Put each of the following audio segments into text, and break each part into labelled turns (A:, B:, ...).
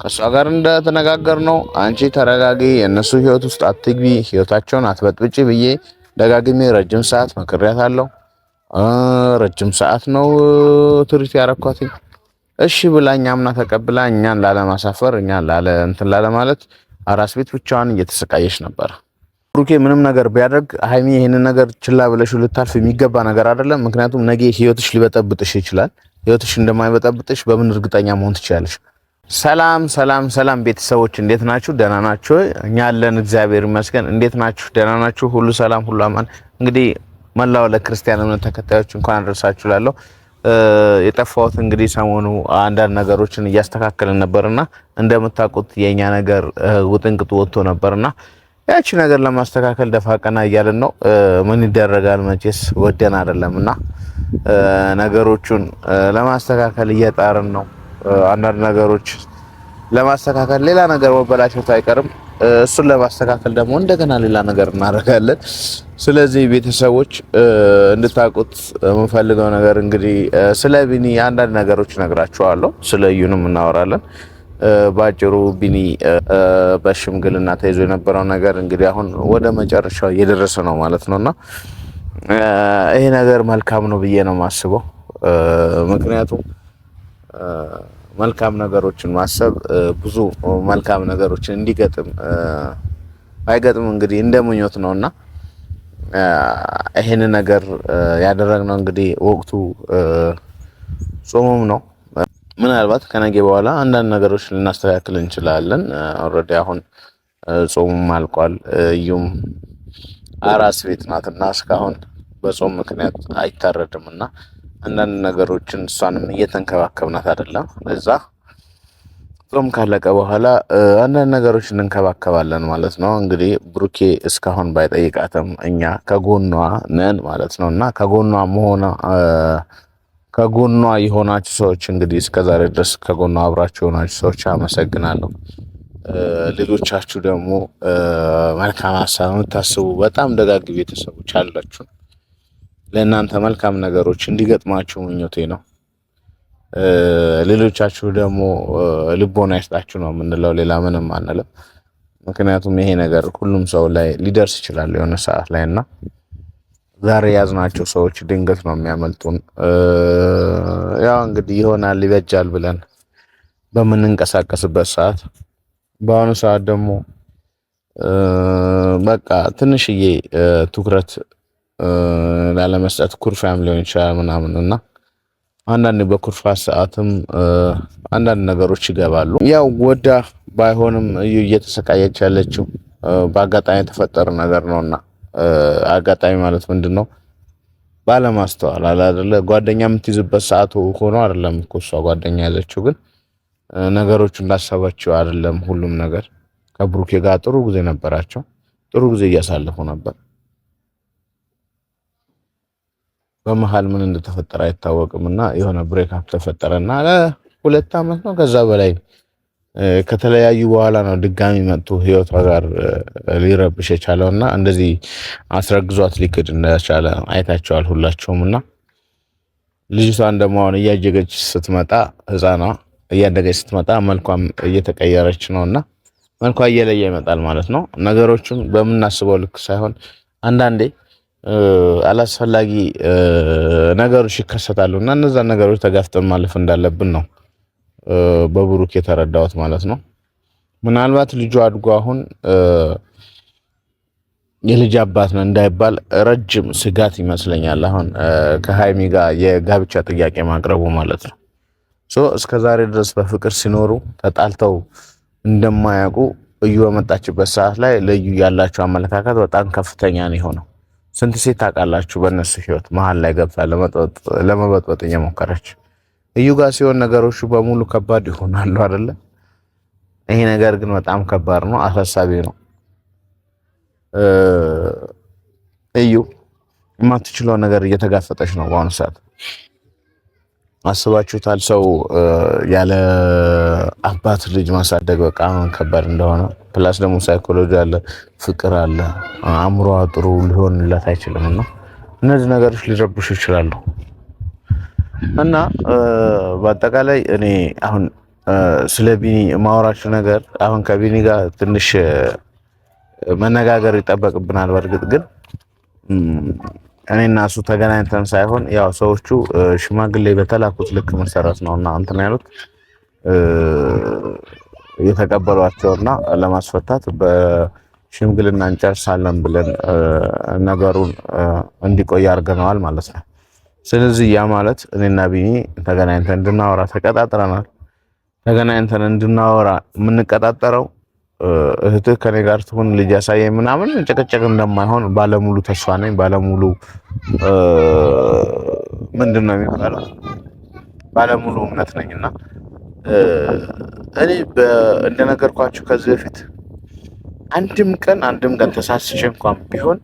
A: ከእሷ ጋር እንደተነጋገር ነው፣ አንቺ ተረጋጊ፣ የእነሱ ህይወት ውስጥ አትግቢ፣ ህይወታቸውን አትበጥብጪ ብዬ ደጋግሜ ረጅም ሰዓት መክሬያታለሁ። ረጅም ሰዓት ነው ትሪት ያረኳት። እሺ ብላ አምና ተቀብላ እኛን ላለማሳፈር እኛን ላለ እንትን ላለማለት አራስ ቤት ብቻዋን እየተሰቃየች ነበር። ብሩኬ ምንም ነገር ቢያደርግ ሀይሚ ይሄንን ነገር ችላ ብለሽ ልታልፍ የሚገባ ነገር አይደለም። ምክንያቱም ነገ ህይወትሽ ሊበጠብጥሽ ይችላል። ህይወትሽ እንደማይበጠብጥሽ በምን እርግጠኛ መሆን ትችላለሽ? ሰላም ሰላም ሰላም ቤተሰቦች እንዴት ናችሁ? ደህና ናችሁ? እኛ አለን እግዚአብሔር ይመስገን። እንዴት ናችሁ? ደህና ናችሁ? ሁሉ ሰላም፣ ሁሉ አማን። እንግዲህ መላው ለክርስቲያን እምነት ተከታዮች እንኳን አደረሳችሁ እላለሁ። የጠፋሁት እንግዲህ ሰሞኑ አንዳንድ ነገሮችን እያስተካከልን ነበርና እንደምታውቁት የኛ ነገር ውጥንቅጡ ወጥቶ ነበርና ያቺ ነገር ለማስተካከል ደፋ ቀና እያልን ነው። ምን ይደረጋል መቼስ ወደን አይደለምና ነገሮቹን ለማስተካከል እየጣርን ነው። አንዳንድ ነገሮች ለማስተካከል ሌላ ነገር መበላሸቱ አይቀርም። እሱን ለማስተካከል ደግሞ እንደገና ሌላ ነገር እናደርጋለን። ስለዚህ ቤተሰቦች እንድታውቁት የምንፈልገው ነገር እንግዲህ ስለ ቢኒ አንዳንድ ነገሮች እነግራችኋለሁ። ስለ እዩንም እናወራለን። ባጭሩ ቢኒ በሽምግልና ተይዞ የነበረው ነገር እንግዲህ አሁን ወደ መጨረሻው እየደረሰ ነው ማለት ነውና ይሄ ነገር መልካም ነው ብዬ ነው የማስበው። ምክንያቱም መልካም ነገሮችን ማሰብ ብዙ መልካም ነገሮችን እንዲገጥም አይገጥም እንግዲህ እንደ ምኞት ነውና ይሄን ነገር ያደረግነው እንግዲህ ወቅቱ ጾሙም ነው። ምናልባት ከነገ በኋላ አንዳንድ ነገሮች ልናስተካክል እንችላለን። already አሁን ጾሙም አልቋል። እዩም አራስ ቤት ናትና እስካሁን በጾም ምክንያት አይታረድም እና አንዳንድ ነገሮችን እሷንም እየተንከባከብናት አይደለም። ለዛ ጾም ካለቀ በኋላ አንዳንድ ነገሮች እንንከባከባለን ማለት ነው። እንግዲህ ብሩኬ እስካሁን ባይጠይቃትም እኛ ከጎኗ ነን ማለት ነው እና ከጎኗ መሆኗ ከጎኗ የሆናችሁ ሰዎች እንግዲህ እስከዛሬ ድረስ ከጎኗ አብራችሁ የሆናችሁ ሰዎች አመሰግናለሁ። ሌሎቻችሁ ደግሞ መልካም ሀሳብ የምታስቡ በጣም ደጋግ ቤተሰቦች አላችሁ። ለእናንተ መልካም ነገሮች እንዲገጥማችሁ ምኞቴ ነው። ሌሎቻችሁ ደግሞ ልቦና ይስጣችሁ ነው የምንለው፣ ሌላ ምንም አንልም። ምክንያቱም ይሄ ነገር ሁሉም ሰው ላይ ሊደርስ ይችላል የሆነ ሰዓት ላይ እና ዛሬ ያዝናቸው ሰዎች ድንገት ነው የሚያመልጡን። ያው እንግዲህ ይሆናል ይበጃል ብለን በምንንቀሳቀስበት ሰዓት፣ በአሁኑ ሰዓት ደግሞ በቃ ትንሽዬ ትኩረት ላለመስጠት ኩርፊያም ሊሆን ይችላል ምናምን እና አንዳንድ በኩርፋ ሰዓትም አንዳንድ ነገሮች ይገባሉ። ያው ወዳ ባይሆንም እዩ እየተሰቃየች ያለችው በአጋጣሚ የተፈጠረ ነገር ነውና፣ አጋጣሚ ማለት ምንድን ነው? ባለማስተዋል አለ አይደለ? ጓደኛ የምትይዝበት ሰዓት ሆኖ አይደለም እኮ እሷ ጓደኛ ያለችው፣ ግን ነገሮቹ እንዳሰበችው አይደለም ሁሉም ነገር። ከብሩኬ ጋር ጥሩ ጊዜ ነበራቸው። ጥሩ ጊዜ እያሳለፉ ነበር። በመሀል ምን እንደተፈጠረ አይታወቅም እና የሆነ break up ተፈጠረና ለ2 አመት ነው ከዛ በላይ ከተለያዩ በኋላ ነው ድጋሚ መጥቶ ህይወቷ ጋር ሊረብሽ የቻለው እና እንደዚህ አስረግዟት ሊክድ እንደቻለ አይታቸዋል ሁላቸውም። እና ልጅቷን ደግሞ አሁን እያደገች ስትመጣ፣ ህፃኗ እያደገች ስትመጣ መልኳም እየተቀየረች ነው እና መልኳ እየለየ ይመጣል ማለት ነው። ነገሮቹን በምናስበው ልክ ሳይሆን አንዳንዴ አላስፈላጊ ነገሮች ይከሰታሉ እና እነዛን ነገሮች ተጋፍጠን ማለፍ እንዳለብን ነው በብሩክ የተረዳሁት ማለት ነው። ምናልባት ልጁ አድጎ አሁን የልጅ አባት ነው እንዳይባል ረጅም ስጋት ይመስለኛል። አሁን ከሀይሚ ጋር የጋብቻ ጥያቄ ማቅረቡ ማለት ነው። so እስከ ዛሬ ድረስ በፍቅር ሲኖሩ ተጣልተው እንደማያውቁ እዩ በመጣችበት ሰዓት ላይ ለዩ ያላቸው አመለካከት በጣም ከፍተኛ ነው የሆነው። ስንት ሴት ታውቃላችሁ በእነሱ ህይወት መሀል ላይ ገብታ ለመበጥበጥ እየሞከረች። እዩ ጋር ሲሆን ነገሮቹ በሙሉ ከባድ ይሆናሉ አይደለ? ይሄ ነገር ግን በጣም ከባድ ነው፣ አሳሳቢ ነው። እዩ የማትችለው ነገር እየተጋፈጠች ነው በአሁኑ ሰዓት። አስባችሁታል? ሰው ያለ አባት ልጅ ማሳደግ በቃ ከባድ እንደሆነ። plus ደግሞ ሳይኮሎጂ አለ፣ ፍቅር አለ። አእምሯ ጥሩ ሊሆንላት አይችልም እና እነዚህ ነገሮች ሊረብሹ ይችላሉ። እና በአጠቃላይ እኔ አሁን ስለ ቢኒ ማውራችሁ ነገር አሁን ከቢኒ ጋር ትንሽ መነጋገር ይጠበቅብናል። በእርግጥ ግን እኔና እሱ ተገናኝተን ሳይሆን ያው ሰዎቹ ሽማግሌ በተላኩት ልክ መሰረት ነውና እንትን ያሉት የተቀበሏቸውና ለማስፈታት በሽምግልና እንጨርሳለን ብለን ነገሩን እንዲቆይ አድርገነዋል ማለት ነው። ስለዚህ ያ ማለት እኔና ቢኒ ተገናኝተን እንድናወራ ተቀጣጥረናል። ተገናኝተን እንድናወራ የምንቀጣጠረው እህትህ ከኔ ጋር ትሁን ልጅ ያሳየኝ ምናምን ጭቅጭቅ እንደማይሆን ባለሙሉ ተስፋ ነኝ። ባለሙሉ ምንድን ነው የሚባለው? ባለሙሉ እምነት ነኝ እና እኔ እንደነገርኳችሁ ከዚህ በፊት አንድም ቀን ተሳስቼ እንኳን ቢሆን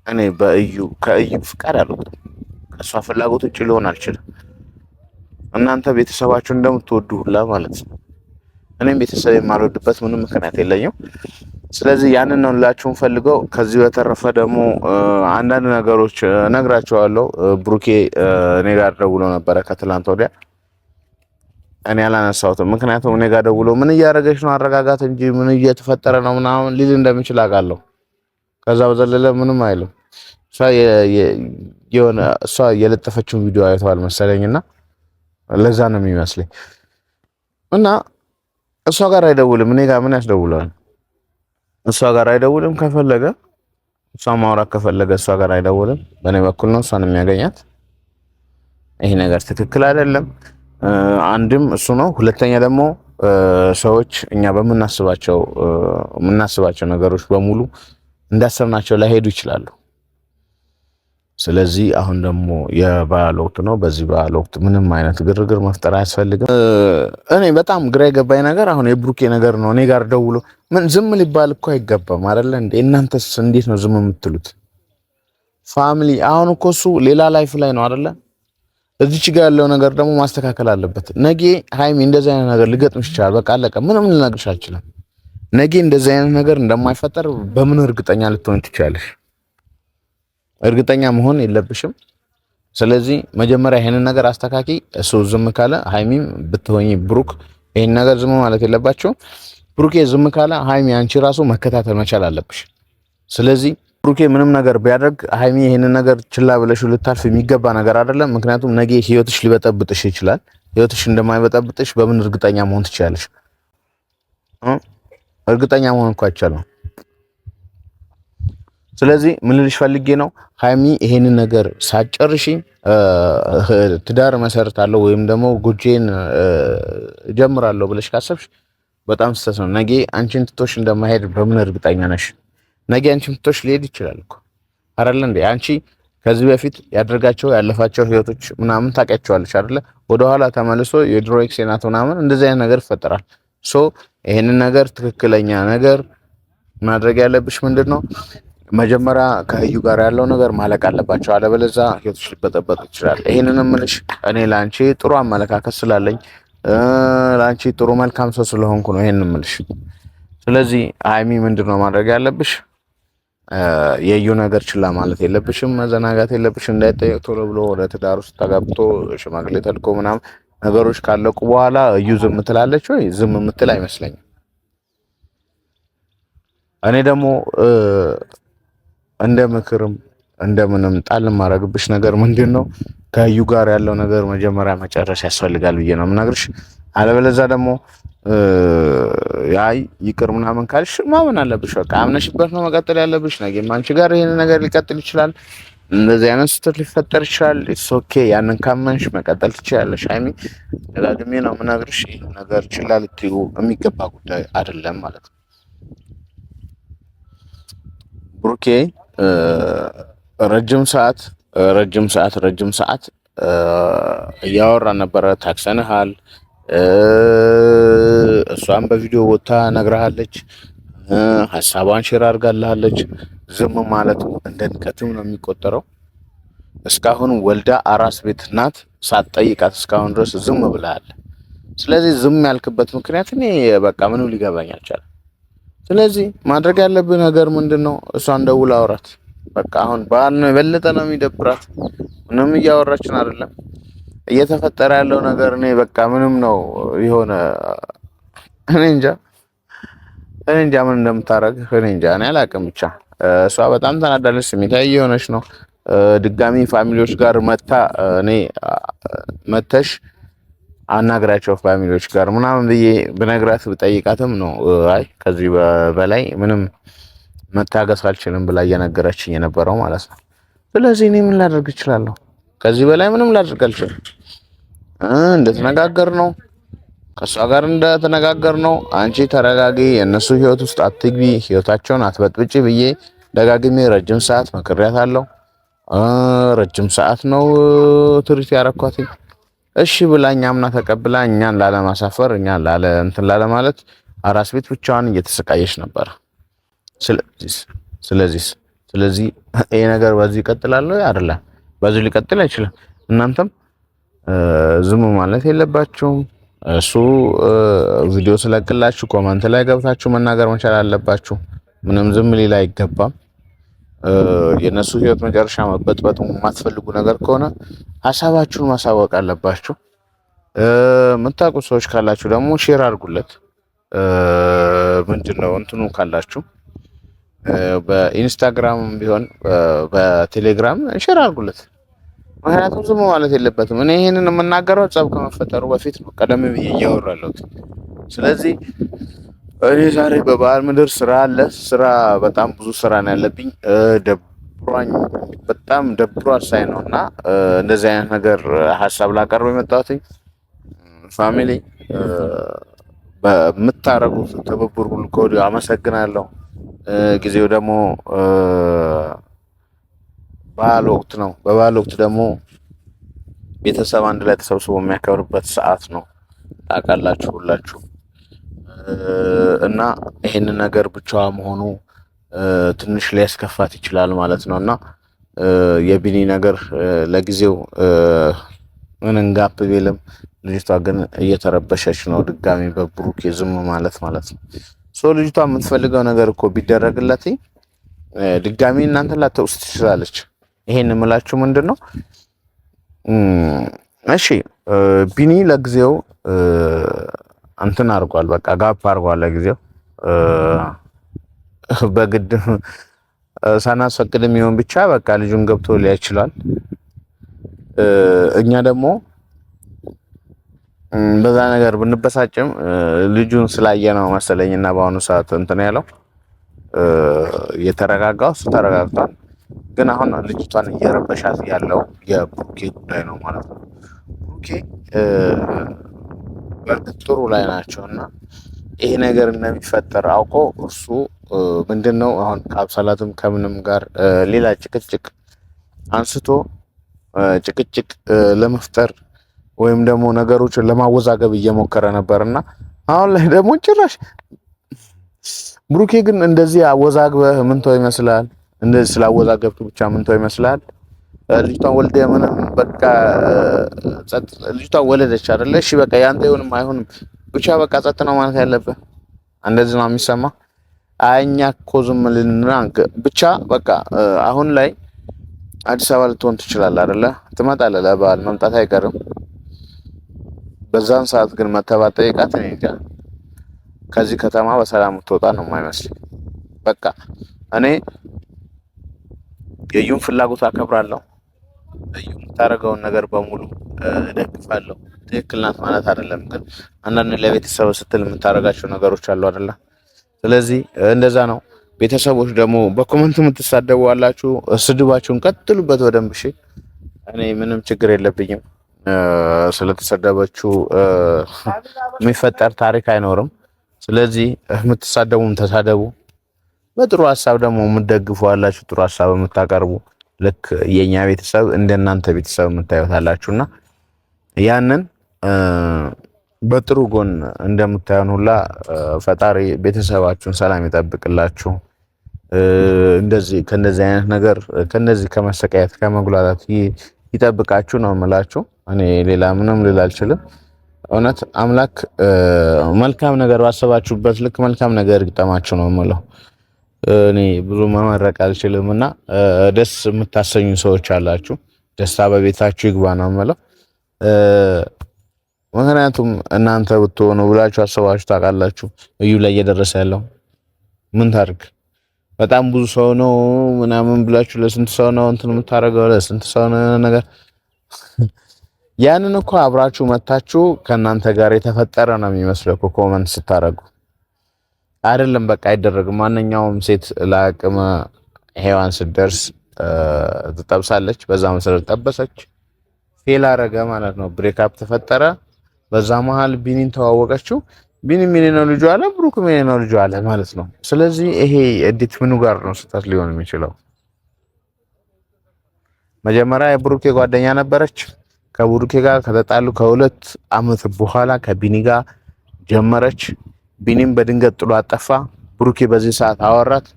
A: እኔ በእዩ ከእዩ ፍቃድ አልወጣም። ከእሷ ፍላጎት ውጭ ሊሆን አልችልም። እናንተ ቤተሰባችሁ እንደምትወዱ ሁላ ማለት ነው። እኔም ቤተሰብ የማልወድበት ምንም ምክንያት የለኝም። ስለዚህ ያንን ነው ልላችሁ ፈልገው። ከዚህ በተረፈ ደግሞ አንዳንድ ነገሮች እነግራቸዋለሁ። ብሩኬ እኔ ጋር ደውሎ ነበረ ከትላንት ወዲያ፣ እኔ አላነሳሁትም። ምክንያቱም እኔ ጋር ደውሎ ምን እያደረገች ነው አረጋጋት እንጂ ምን እየተፈጠረ ነው ምናምን ሊል እንደሚችል አውቃለሁ። ከዛ በዘለለ ምንም አይልም። እሷ የሆነ እሷ የለጠፈችውን ቪዲዮ አይተዋል መሰለኝና ለዛ ነው የሚመስለኝ። እና እሷ ጋር አይደውልም። እኔ ጋር ምን ያስደውለዋል? እሷ ጋር አይደውልም። ከፈለገ እሷ ማውራት ከፈለገ እሷ ጋር አይደውልም። በእኔ በኩል ነው እሷን የሚያገኛት። ይሄ ነገር ትክክል አይደለም። አንድም እሱ ነው። ሁለተኛ ደግሞ ሰዎች እኛ በምናስባቸው የምናስባቸው ነገሮች በሙሉ እንዳሰብናቸው ላይሄዱ ይችላሉ። ስለዚህ አሁን ደግሞ የበዓል ወቅት ነው። በዚህ በዓል ወቅት ምንም አይነት ግርግር መፍጠር አያስፈልግም። እኔ በጣም ግራ የገባኝ ነገር አሁን የብሩኬ ነገር ነው። እኔ ጋር ደውሎ ምን ዝም ሊባል እኮ አይገባም አይደለ እንዴ? እናንተስ እንዴት ነው ዝም የምትሉት? Family አሁን እኮ እሱ ሌላ life ላይ ነው አይደለ? እዚች ጋር ያለው ነገር ደግሞ ማስተካከል አለበት። ነገ ሃይሚ እንደዚህ አይነት ነገር ሊገጥምሽ ይችላል። በቃ አለቀ። ምንም ልነግርሽ አልችልም። ነገ እንደዚህ አይነት ነገር እንደማይፈጠር በምን እርግጠኛ ልትሆን ትችላለሽ? እርግጠኛ መሆን የለብሽም። ስለዚህ መጀመሪያ ይሄንን ነገር አስተካኪ። እሱ ዝም ካለ ሃይሚም ብትሆኚ ብሩክ ይሄን ነገር ዝም ማለት የለባቸው። ብሩኬ ዝም ካለ ሃይሚ አንቺ ራሱ መከታተል መቻል አለብሽ። ስለዚህ ብሩኬ ምንም ነገር ቢያደርግ ሃይሚ ይሄንን ነገር ችላ ብለሽ ልታልፍ የሚገባ ነገር አይደለም። ምክንያቱም ነገ ህይወትሽ ሊበጠብጥሽ ይችላል። ህይወትሽ እንደማይበጠብጥሽ በምን እርግጠኛ መሆን ትችላለሽ? እርግጠኛ መሆን እኮ አይቻልም። ስለዚህ ምን ልልሽ ፈልጌ ነው ሀይሚ ይሄንን ነገር ሳጨርሺ ትዳር መሰርታለሁ ወይም ደግሞ ጉጄን እጀምራለሁ ብለሽ ካሰብሽ በጣም ስህተት ነው። ነገ አንቺን ትቶሽ እንደማይሄድ በምን እርግጠኛ ነሽ? ነገ አንቺን ትቶሽ ሊሄድ ይችላል እኮ አይደለ እንዴ? አንቺ ከዚህ በፊት ያደርጋቸው ያለፋቸው ህይወቶች ምናምን ታውቂያቸዋለሽ አይደለ? ወደኋላ ተመልሶ የድሮ ex ኤ ናት ምናምን እንደዚህ አይነት ነገር ይፈጠራል። So ይሄንን ነገር ትክክለኛ ነገር ማድረግ ያለብሽ ምንድን ነው? መጀመሪያ ከእዩ ጋር ያለው ነገር ማለቅ አለባቸው። አለበለዛ ህይወትሽ ሊበጠበጥ ይችላል። ይሄንን እምልሽ እኔ ለአንቺ ጥሩ አመለካከት ስላለኝ ለአንቺ ጥሩ መልካም ሰው ስለሆንኩ ነው ይሄንን እምልሽ። ስለዚህ ሀይሚ ምንድን ነው ማድረግ ያለብሽ? የእዩ ነገር ችላ ማለት የለብሽም፣ መዘናጋት የለብሽም። እንዳይጠየቅ ቶሎ ብሎ ወደ ትዳር ውስጥ ተጋብቶ ሽማግሌ ተልኮ ምናምን ነገሮች ካለቁ በኋላ እዩ ዝም ትላለች ወይ? ዝም የምትል አይመስለኝም። እኔ ደግሞ እንደ ምክርም እንደምንም ጣል የማደርግብሽ ነገር ምንድን ነው ከእዩ ጋር ያለው ነገር መጀመሪያ መጨረስ ያስፈልጋል ብዬ ነው የምነግርሽ። አለበለዛ ደግሞ አይ ይቅር ምናምን ካልሽ ማመን አለብሽ። በቃ አምነሽበት ነው መቀጠል ያለብሽ። ነገም አንቺ ጋር ይሄን ነገር ሊቀጥል ይችላል። እንደዚህ አይነት ስህተት ሊፈጠር ይችላል። It's okay። ያንን ካመንሽ መቀጠል ትችላለሽ። ሀይሚ ደጋግሜ ነው የምነግርሽ፣ ይህ ነገር ችላ ልትዩ የሚገባ ጉዳይ አይደለም ማለት ነው። ብሩኬ ረጅም ሰዓት ረጅም ሰዓት ረጅም ሰዓት እያወራ ነበረ። ታክሰንሃል፣ እሷን በቪዲዮ ወጥታ ነግረሃለች፣ ሀሳቧን share አድርጋልሃለች። ዝም ማለቱ እንደ ንቀትም ነው የሚቆጠረው። እስካሁን ወልዳ አራስ ቤት ናት፣ ሳትጠይቃት እስካሁን ድረስ ዝም ብለሃል። ስለዚህ ዝም ያልክበት ምክንያት እኔ በቃ ምንም ሊገባኝ አልቻለም። ስለዚህ ማድረግ ያለብህ ነገር ምንድን ነው? እሷን ደውላ አውራት። በቃ አሁን በዓል ነው የበለጠ ነው የሚደብራት። ምንም እያወራችን አይደለም። እየተፈጠረ ያለው ነገር እኔ በቃ ምንም ነው የሆነ እኔ እንጃ እኔ እንጃ ምን እንደምታረግ እኔ እንጃ፣ እኔ አላውቅም። ብቻ እሷ በጣም ተናዳለች፣ ስሜታዊ እየሆነች ነው። ድጋሚ family ዎች ጋር መታ እኔ መተሽ አናግራቸው family ዎች ጋር ምናምን ብዬ ብነግራት ብጠይቃትም ነው አይ ከዚህ በላይ ምንም መታገስ አልችልም ብላ እየነገረችኝ የነበረው ማለት ነው። ስለዚህ እኔ ምን ላደርግ እችላለሁ? ከዚህ በላይ ምንም ላደርግ አልችልም። እንደተነጋገር ነው ከእሷ ጋር እንደተነጋገር ነው። አንቺ ተረጋጊ፣ የእነሱ ህይወት ውስጥ አትግቢ፣ ህይወታቸውን አትበጥብጪ ብዬ ደጋግሜ ረጅም ሰዓት መክሬያታለሁ። ረጅም ሰዓት ነው ትሪት ያረኳት። እሺ ብላ አምና ተቀብላ እኛን ላለማሳፈር እኛን ላለ እንትን ላለማለት አራስ ቤት ብቻዋን እየተሰቃየች ነበር። ስለዚህ ስለዚህ ስለዚህ ይሄ ነገር በዚህ ይቀጥላል አይደለም፣ በዚህ ሊቀጥል አይችልም። እናንተም ዝም ማለት የለባችሁም። እሱ ቪዲዮ ስለቅላችሁ comment ላይ ገብታችሁ መናገር መቻል አለባችሁ። ምንም ዝም ሊል አይገባም። የነሱ ህይወት መጨረሻ መበጥበጥ የማትፈልጉ ነገር ከሆነ ሀሳባችሁን ማሳወቅ አለባችሁ። የምታውቁ ሰዎች ካላችሁ ደግሞ share አድርጉለት። ምንድን ነው እንትኑ ካላችሁ በኢንስታግራም ቢሆን በቴሌግራም share አድርጉለት። ምክንያቱም ዝም ማለት የለበትም። እኔ ይህንን የምናገረው ጸብ ከመፈጠሩ በፊት ነው፣ ቀደም ብዬ እያወራለሁት። ስለዚህ እኔ ዛሬ በበዓል ምድር ስራ አለ። ስራ በጣም ብዙ ስራ ነው ያለብኝ። ደብሯኝ በጣም ደብሯ ሳይ ነው እና እንደዚህ አይነት ነገር ሀሳብ ላቀርብ የመጣሁት family በምታረጉት ትብብር ሁሉ ከወዲሁ አመሰግናለሁ። ጊዜው ደግሞ በዓል ወቅት ነው። በበዓል ወቅት ደግሞ ቤተሰብ አንድ ላይ ተሰብስቦ የሚያከብርበት ሰዓት ነው። ታውቃላችሁ ሁላችሁ እና ይሄንን ነገር ብቻዋ መሆኑ ትንሽ ሊያስከፋት ይችላል ማለት ነው እና የቢኒ ነገር ለጊዜው ምንም gap ቢልም ልጅቷ ግን እየተረበሸች ነው። ድጋሚ በብሩኬ ዝም ማለት ማለት ነው። So ልጅቷ የምትፈልገው ነገር እኮ ቢደረግለት ድጋሚ እናንተ ላትወቅስ ትችላለች። ይሄን የምላችሁ ምንድን ነው? እሺ ቢኒ ለጊዜው እንትን አድርጓል፣ በቃ gap አድርጓል ለጊዜው በግድ ሳናስፈቅድም ይሁን ብቻ በቃ ልጁን ገብቶ ሊያይ ይችላል። እኛ ደግሞ በዛ ነገር ብንበሳጭም ልጁን ስላየ ነው መሰለኝና በአሁኑ ሰዓት እንትን ያለው የተረጋጋው እሱ ተረጋግቷል። ግን አሁን ልጅቷን እየረበሻት ያለው የብሩኬ ጉዳይ ነው ማለት ነው። ብሩኬ በእርግጥ ጥሩ ላይ ናቸው እና ይሄ ነገር እንደሚፈጠር አውቆ እሱ ምንድን ነው አሁን ከአብሳላትም ከምንም ጋር ሌላ ጭቅጭቅ አንስቶ ጭቅጭቅ ለመፍጠር ወይም ደግሞ ነገሮችን ለማወዛገብ እየሞከረ ነበር እና አሁን ላይ ደግሞ ጭራሽ ብሩኬ ግን እንደዚህ አወዛግበህ ምንተው ይመስላል? እንደዚህ ስላወዛገብክ ብቻ ምንተው ይመስላል? ልጅቷን ወልደ ምንም በቃ ጸጥ፣ ልጅቷን ወለደች አይደለ? እሺ በቃ ያንተ ይሁንም አይሁንም ብቻ በቃ ጸጥ ነው ማለት ያለብህ። እንደዚህ ነው የሚሰማ። አይ እኛ እኮ ዝም ልንና ብቻ በቃ አሁን ላይ አዲስ አበባ ልትሆን ትችላለህ አይደለ? ትመጣለህ፣ ለበዓል መምጣት አይቀርም። በዛን ሰዓት ግን መተባት ጠይቃት እኔ እንጃ ከዚህ ከተማ በሰላም የምትወጣ ነው የማይመስል። በቃ እኔ የእዩን ፍላጎት አከብራለሁ። እዩ የምታደርገውን ነገር በሙሉ እደግፋለሁ። ትክክል ናት ማለት አይደለም፣ ግን አንዳንድ ለቤተሰብ ስትል የምታደርጋቸው ነገሮች አሉ አይደለ? ስለዚህ እንደዛ ነው። ቤተሰቦች ደግሞ በ comment የምትሳደቡ አላችሁ፣ ስድባችሁን ቀጥሉበት በደንብ እሺ። እኔ ምንም ችግር የለብኝም። ስለተሰደበችው የሚፈጠር ታሪክ አይኖርም። ስለዚህ የምትሳደቡም ተሳደቡ። በጥሩ ሀሳብ ደግሞ የምትደግፉ አላችሁ፣ ጥሩ ሀሳብ የምታቀርቡ ልክ የኛ ቤተሰብ እንደናንተ ቤተሰብ የምታዩት አላችሁና ያንን በጥሩ ጎን እንደምታዩን ሁላ ፈጣሪ ቤተሰባችሁን ሰላም ይጠብቅላችሁ። እንደዚህ ከእንደዚህ አይነት ነገር ከእንደዚህ ከመሰቃየት ከመጉላላት ይጠብቃችሁ ነው የምላችሁ። እኔ ሌላ ምንም ልል አልችልም። እውነት አምላክ መልካም ነገር ባሰባችሁበት ልክ መልካም ነገር ይግጠማችሁ ነው የምለው። እኔ ብዙ መመረቅ አልችልም እና ደስ የምታሰኙ ሰዎች አላችሁ። ደስታ በቤታችሁ ይግባ ነው የምለው። ምክንያቱም እናንተ ብትሆኑ ብላችሁ አስባችሁ ታውቃላችሁ? እዩ ላይ እየደረሰ ያለው ምን ታርግ? በጣም ብዙ ሰው ነው ምናምን ብላችሁ ለስንት ሰው ነው እንትን የምታደርገው? ለስንት ሰው ነው ነገር ያንን እኮ አብራችሁ መታችሁ ከእናንተ ጋር የተፈጠረ ነው የሚመስለው እኮ comment ስታደርጉ። አይደለም በቃ አይደረግም። ማንኛውም ሴት ለአቅመ ሔዋን ስትደርስ ትጠብሳለች። በዛ መሰረት ጠበሰች፣ fail አረገ ማለት ነው። Breakup ተፈጠረ። በዛ መሀል ቢኒን ተዋወቀችው። ቢኒ የኔ ነው ልጁ አለ፣ ብሩክ የኔ ነው ልጁ አለ ማለት ነው። ስለዚህ ይሄ እንዴት ምኑ ጋር ነው ስህተት ሊሆን የሚችለው? መጀመሪያ የብሩኬ ጓደኛ ነበረች። ከብሩኬ ጋር ከተጣሉ ከ2 አመት በኋላ ከቢኒ ጋር ጀመረች። ቢኒም በድንገት ጥሎ አጠፋ። ብሩኬ በዚህ ሰዓት አወራት።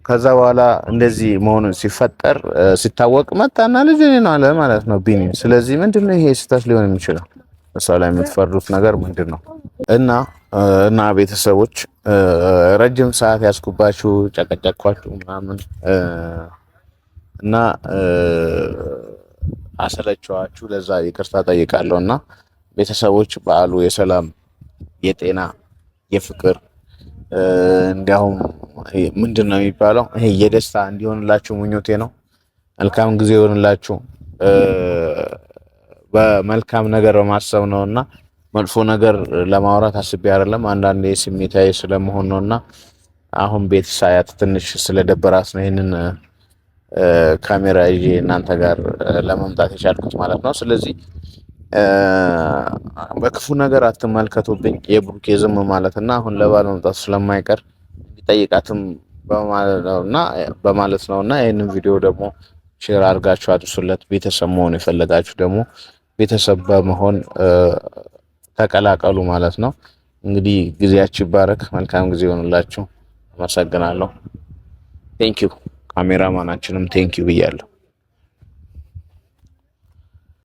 A: ከዛ በኋላ እንደዚህ መሆኑን ሲፈጠር ሲታወቅ መጣና ልጅ እኔ ነው አለ ማለት ነው ቢኒ። ስለዚህ ምንድነው ይሄ ስህተት ሊሆን የሚችለው? እሷ ላይ የምትፈርዱት ነገር ምንድን ነው? እና ቤተሰቦች ረጅም ሰዓት ያስኩባችሁ ጨቀጨቅኳችሁ ምናምን እና አሰለቸዋችሁ፣ ለዛ ይቅርታ ጠይቃለሁ። እና ቤተሰቦች በዓሉ የሰላም፣ የጤና፣ የፍቅር፣ እንዲያውም ምንድን ነው የሚባለው ይሄ የደስታ እንዲሆንላችሁ ምኞቴ ነው። መልካም ጊዜ ይሆንላችሁ። በመልካም ነገር በማሰብ ነውና መጥፎ ነገር ለማውራት አስቤ አይደለም። አንዳንዴ ስሜታዊ ስለመሆን ነውና አሁን ቤት ሳያት ትንሽ ስለደበራት ነው ይህንን ካሜራ ይዤ እናንተ ጋር ለመምጣት የቻልኩት ማለት ነው። ስለዚህ በክፉ ነገር አትመልከቱብኝ። የብሩኬ ዝም ማለት እና አሁን ለባል መምጣቱ ስለማይቀር እንዲጠይቃትም በማለት ነውና ይህንን ቪዲዮ ደግሞ share አድርጋችሁ አድርሱለት። ቤተሰብ መሆን የፈለጋችሁ ደግሞ ቤተሰብ በመሆን ተቀላቀሉ ማለት ነው። እንግዲህ ጊዜያችሁ ይባረክ። መልካም ጊዜ ይሆንላችሁ። አመሰግናለሁ። Thank you። ካሜራማናችንም thank you ብያለሁ።